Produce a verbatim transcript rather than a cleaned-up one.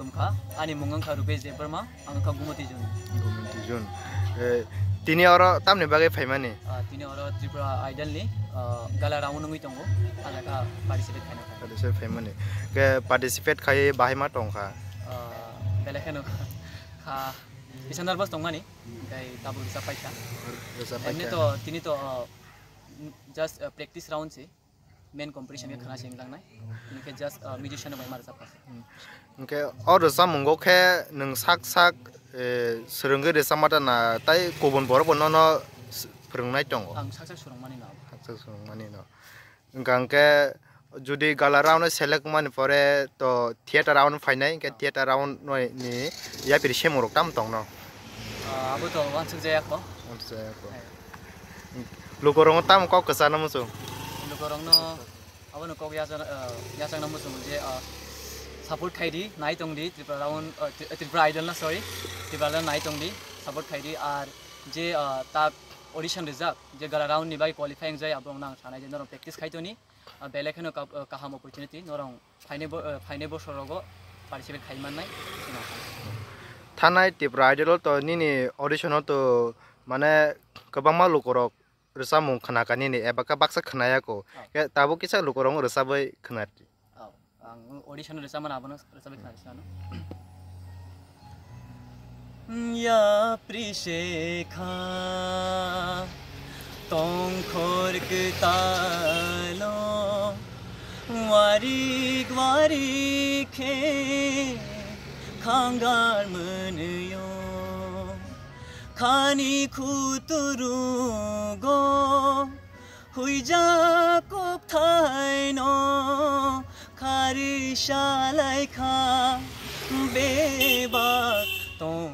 Wngkha, ani mung wngkha Rupesh Debbarma, ang wngkha Gumoti Jun. Gumoti Jun. Eh, tini oro tamni bagwi phaimani? Ah, tini oro Tripura Idol ni, ah, gala round wngwi tongo, ah jaga participate khaina kha. Participate phaimani. Ke participate khai bahai ma tongkha? Ah, belai kheno kha, kisa nervous tongmani, tei tabuk rwchap paikha. Rwchap paikha. Emni to, tini to, ah, just, ah, practice round se. Main competition khe khwna se wngjaknai. Hwnkhe just, uh, musician bai ma rwchapkha. Hwnkhe o rwchapmungo khe nwng sak sak, eh, swrwngwi rwchapma ta na, tai kubun borok bo nono s-, phwrwngnai tongo? Ang sak sak swrwngmani no. Sak sak swrwngmani no. Hwnkha hwnkhe jodi gala round no select wngmani pore to theater round phainai, hwnkhe theater round no ni yapri semung rok tamo tongno? Ah, abo to uansukjaya kho. Uansukjaya kho. Hai. Lukurokno tamo kok kwchana muchung? Lukurokno abono kok yacha-, ah, yachakna muchung je, ah, support khaidi, nai tongdi Tripura round, ah, Tri-, Tripura Idol na, sorry, Tripura Idol nai tongdi, support khaidi, ar je, ah, ta audition rijak, je gala round ni bai qualify wngjai, abo wngna ang sanai je norok practice khaitoni, ah, belai kheno kap-, ah, kaham opportunity norok phainai bo-, eh, phainai bosorogo participate khai mannai. Thanai Tripura Idol o to nini audition o to mane kwbangma lukurok rwchapmung khna kha nini eba khe baksa khna ya kho. Oh. Khe tabuk kisa lukurok rwchapwi khna rw di. Oh, ang audition rwchapmani abono rwchapwi khna rw sano. Yapri sekha tongkhor kwtalo, warik warik khe khangar mwnwio, khani khuturugo huijak kokthaino khari salaikha bebak tong